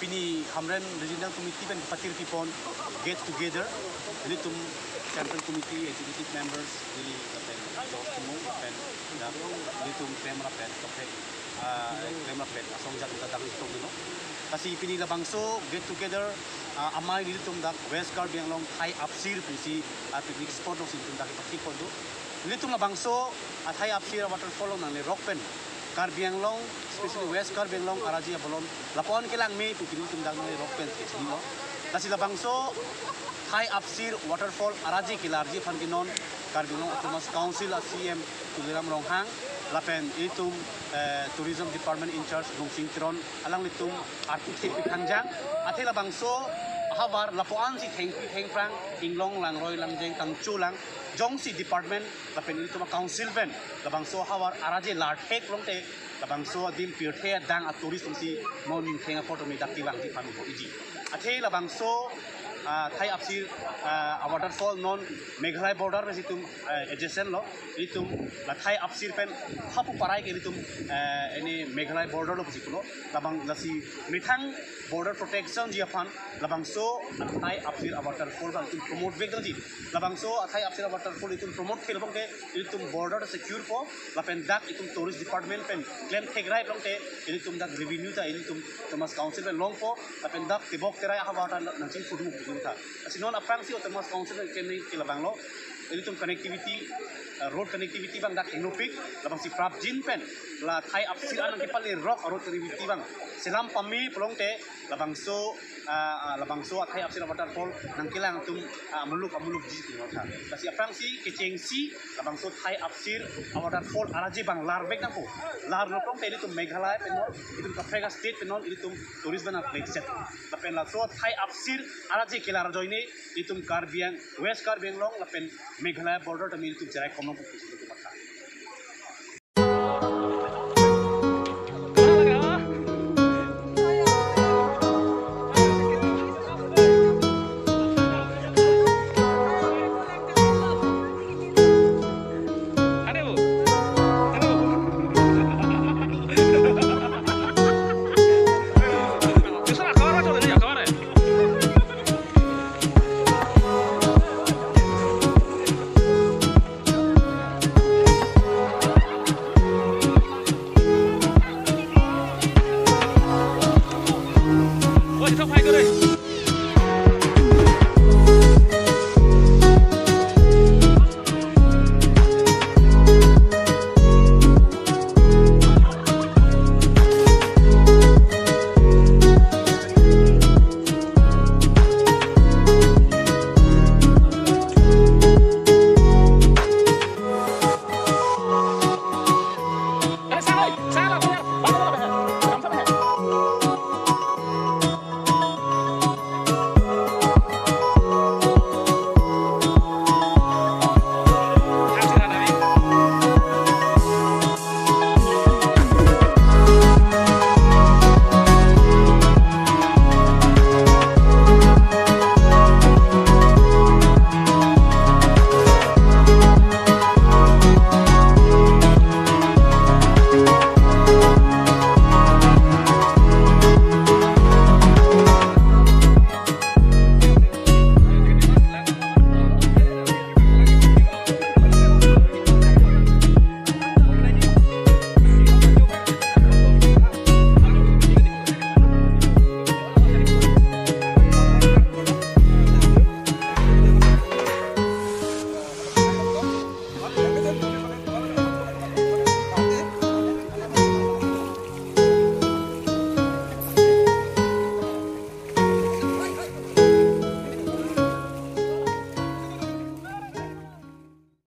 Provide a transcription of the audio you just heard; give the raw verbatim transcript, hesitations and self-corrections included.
Pini Hamren Regional Committee pen patir pipon get together, ilitum Central Committee executive members, ili lapen George Timung lapen dak ilitum Klemrapen tokhe, ah, Klemrapen asong jat ta dang itum dino. Lasi pini labangso get together, ah, amei ilitum dak West Karbi Anglong Thai Apsir pusi, ah, picnic spot alongsi ilitum dak patik pon do. Ilitum labangso, ah, Thai Apsir waterfall along nangle rok pen Karbi Anglong, especially West Karbi Anglong araji abolon lapu-an kelang me pu pini ilitum dak nangle rok pen ke chini lo. Lasi labangso Thai Apsir waterfall araji kelarji aphan ke non Karbi Anglong Autonomous Council a C E M Tuliram Ronghang lapen ilitum, eh, Tourism Department in charge Rungsing Teron alanglitum arpu thengpi thangjang. Athe labangso ahavar lapu-ansi thengpi thengphrang inglong langroi langjeng kangchulang jongsi department lapen ilitum a council pen labangso ahavar araji larthek longte labangso adim pirthe adang a tourist alongsi mo ningtheng apot mi dak kevangji pami ho iji. Athe labangso, ah, Thai Apsir, ah, a waterfall non Meghalaya border pen ilitum, ah, adjacent lo. Ilitum la Thai Apsir pen hapu parai ke ilitum, ah, ini Meghalaya border lo pusi pulo. Labang lasi methang border protection ji aphan labangso a Thai Apsir a waterfall abang ilitum promote vek dangji. Labangso a Thai Apsir a waterfall ilitum promote khel abang ke ilitum border secure po lapen dak ilitum tourist department pen klem thek rai longte ilitum dak revenue ta ilitum Autonomous Council pen longpo lapen dak tebok terai ahavar ta nangchingpudun pu ta. Lasi non aphrangsi Autonomous Council pen kene ke labang lo, ilitum connectivity, eh, road connectivity abang dak henopik, labangsi prapjin pen la Thai Apsir an nangkepali rok road connectivity abang selam pame pu longte labangso, ah, ah, labangso a Thai Apsir a waterfall nangkelang atum, ah, muluk amuluk ji pu ta. Lasi aphrangsi kechengsi labangso Thai Apsir a waterfall araji abang lar vek nangpo. Lar lo longte ilitum Meghalaya pen non, ilitum kaprek a state pen non ilitum tourist bana plek set. Lapen laso Thai Apsir araji kelar ajoine ilitum Karbi Ang, West Karbi Anglong lapen Meghalaya border tame ilitum cherai komlong pu.